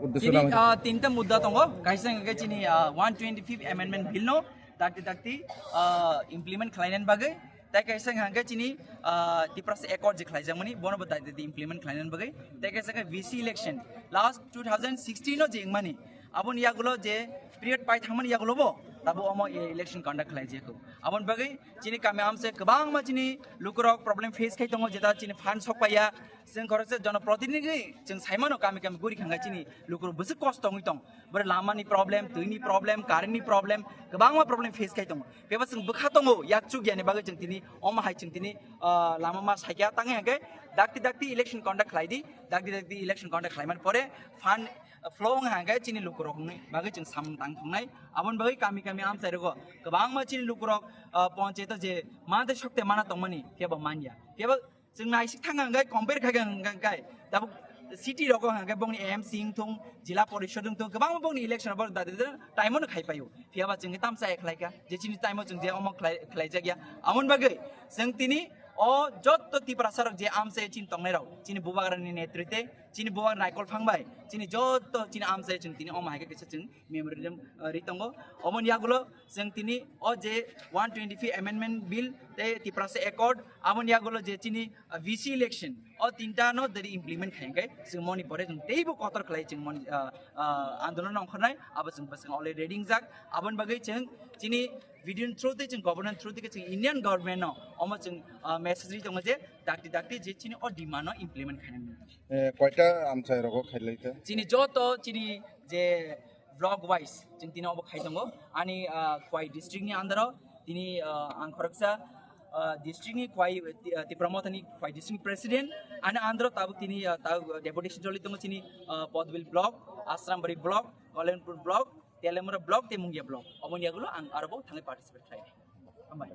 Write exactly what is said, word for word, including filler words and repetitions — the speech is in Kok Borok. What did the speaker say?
Uddesho Chini, nang ah, tinta mudda tongo. Kaisa hwnkhe chini, ah, one twenty-fifth Amendment Bill no dakti dakti, ah, implement khlainani bagwi. Tai kaisa hwnkhe chini, ah, Tiprasa Accord je khlaijakmani, bono bo dakti dakti implement khlainani bagwi. Tai kaisa hwnkhe V C election last two thousand sixteen no je wngmani, aboni yagulo je period pai thangmani yagulo bo tabo omo e-, election conduct khlaijak. Aboni bagwi chini kami amse kwbangma chini lukurok problem face khai tongo, jeta chini fund sok paiya. Chwng khoroksa jonoprotinidhi chwng saimano kami kami guri khangkha chini lukurok bwswk kosto wngwi tong. Bwrwi lamani problem, twini problem, currentni problem, kwbangma problem face khai tongo. Phiya ba chwng bwkha tongo, yak chukya ni bagwi chwng tini omo hai chwng tini, ah, lama ma saikya tangwi hwnkhe dakti dakti election conduct khlai di, dakti dakti election conduct khlaimani pore fund, ah, flow wng hwnkhe chini lukurokni bagwi chwng samung tang thungnai. Aboni bagwi kami kami amchai rogo kwbangma chini lukurok, ah, ponchayato je mante sokte mana tongmani phiya bo manya. Phiya bo chwng naisik thang hwnkhe compare khai hwnkhe tabuk city rogo hwnkhe bongni M C wngthung, jila porishod wngthung, kwbangma bongni election bo da da time no khai paio. Phiya ba chwng tamsa khlai kha je chini time o chwng je omo khlai, khlai jakya. Amon bagwi chwng tini o jotto Tiprasa rok je amchai chini tongnai rok, chini bubagrani netrite, chini bubak Naikol Phang bai, chini jotto chini amchai chwng tini omo hai khe kisa chwng memorandum, uh, ri tongo. Omoni yagulo chwng tini o je one twenty-fifth Amendment Bill tei Tiprasa Accord, aboni yagulo je chini, uh, V C election, o tinta no deri implement khai hwnkhe chwng moni pore chwng teibo kotor khlai chwng moni, uh, uh, andolon ongkhornai, abo chwng bwswk already ringjak. Aboni bagwi chwng chini video through tei chwng government through tei chwng Indian government no omo chwng, uh, message ri tongo je dakti dakti je chini o demand no implement khainani. Eh, koita amchai rogo khailai kha? Chini joto chini je block wise chwng tini obo khai tongo. Ani, ah, Khwai district ni under o tini, ah, ang khoroksa, ah, district ni Khwai, ah, Tipra Motha ni Khwai district ni president. Ani under o tabuk tini, ah, tabuk deputation choli tongo chini, ah, Podbil block, Asrambari block, Kalyapur block, Teliamura block tei Mungia block. Oboni yagulo ang aro bo thangwi participate khlai. Hambai.